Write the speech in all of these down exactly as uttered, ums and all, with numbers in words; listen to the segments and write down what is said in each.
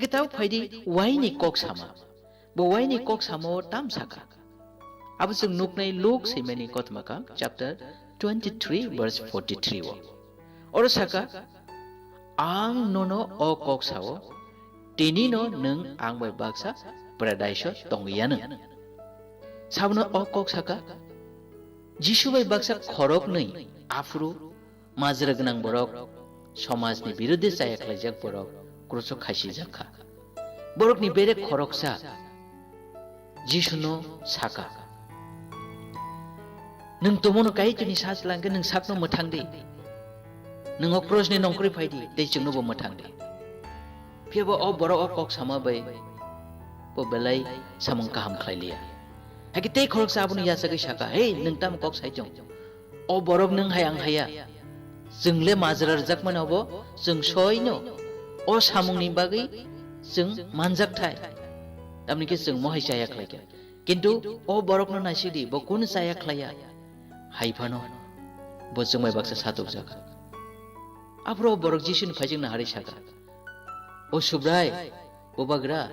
Khe tamo phaidi waini kok sama. Bo waini kok sama o tam saka. Abo chwng nuknai Luk swimani kothoma kha chapter twenty-three verse forty-three o. Oro saka, "Ang nono o kok sao, tinino nwng ang bai baksa paradise o tongwi anw." Sabono o kok saka, Jisu bai baksa khoroknwi aphuru majra gwnang borok, somajni biruddhe chaya khlaijak borok, kruso khasijak kha. Borokni bere khoroksa Jisuno saka, "Nwng tomono Kaitorni sajla hwnkhe nwng sakno mwthang di. Nwng o krosni nongkhorwi phai di, tei chwngnobo mwthang di." Phiya bo o borok o kok sama bai bo belai samung kaham khlai liya. Hakhe tei khoroksa abono yachagwi saka, "Hei, nwng tamo kok sai tong? O borok nwng hai ang haiya. Chwng le majra rwjakmani obo, chwng soino o samungni bagwi chwng manjak thai. Tamni khe chwng mohai chaya khlai kha. Kintu o borokno naisidi, bo kunu chaya khlaiya. Hai phano bo chwng bai baksa satokjak." Aphuru o borok Jisuni phaijak naharwi saka, "O Subrai, Bubagra,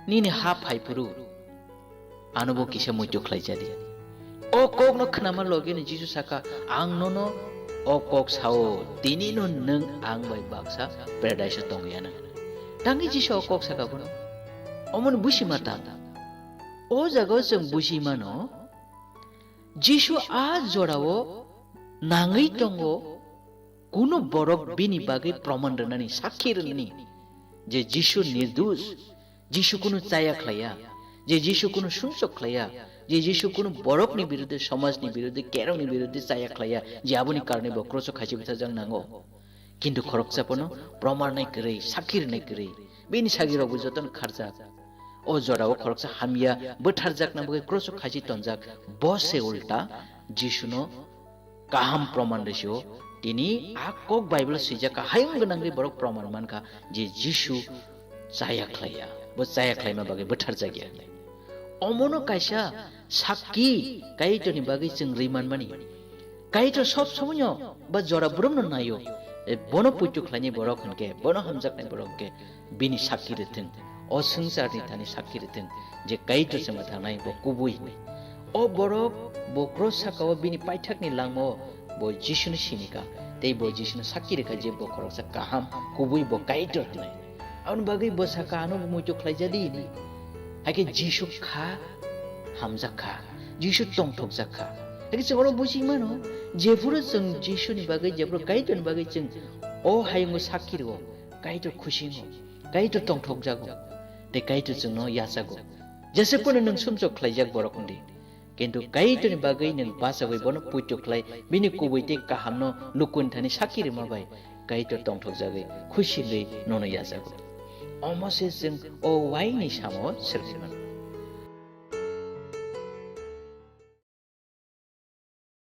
nini ha phai phuru ano bo kisa muitu khlai jadi." O kokno khnama logeno Jisu saka, "Ang nono o kok sao, tinino nwng ang bai baksa paradise o tongwi anw." Tangwi Jisu o kok saka bono. Omoni busi ma tang. O jaga o chwng busi mano, Jisu a jorao nangwi tongo, kunu borok bini bagwi proman rwnani, sakhi rwnani je Jisu nirdosh, Jisu kunu chaya khlaiya, je Jisu kunu sumsok khlaiya, je Jisu kunu borokni biruddhe, somajni biruddhe, kerongni biruddhe chaya khlaiya, je aboni karone bo kruso khachi bwthajak nango. Kintu khoroksa bono proman nai kwrwi, sakhi rwnai kwrwi, bini sagirokbo jotono kharjak. O jorao khoroksa hamya bwtharjakna bagwi kruso khachi tonjak, bo se ulta Jisuno kaham proman rwsio. Tini a kok Bible swijak kha, hayung gwnangwi borok proman mankha je Jisu chaya khlaiya, bo chaya khlaima bagwi bwtharjakya hinwi. Omono kaisa sakki Kaitorni bagwi chwng rwi manmani. Kaitor sob somoino ba jora brumno naio. E, bono puitu khlainai borok hwnkhe, bono hamjaknai borok hwnkhe bini sakki rwthwng, o swngcharni thani sakki rwthwng je Kaitor chwngno thangnai bo kubui hinwi. O borok bo kros sakao bini paithakni langmao bo Jisuni sinikha, tei bo Jisuno sakki rwkha je bo khoroksa kaham, kubui bo Kaitor hinwi. Aboni bagwi bo saka, "Ano bo muitu khlaijadi," hinwi. Hakhe Jisu kha, hamjak kha, Jisu tongthokjak kha. Hakhe chwng oro buji mano, jephuru chwng Jisuni bagwi, jephuru Kaitorni bagwi chwng o hayungo sakki rwo, Kaitor khusi wngo, Kaitor tongthokjago, tei Kaitor chwngno yachago. Jese phano nwng sumsok khlaijak borok wngdi. Kintu Kaitorni bagwi nwng bachagwi bono puitu khlai, bini kubui tei kahamno lukuni thani sakki rwma bai Kaitor tongthokjagwi khusi wngwi nono yachago. Omo se chwng o waini samo swrwngwi mano.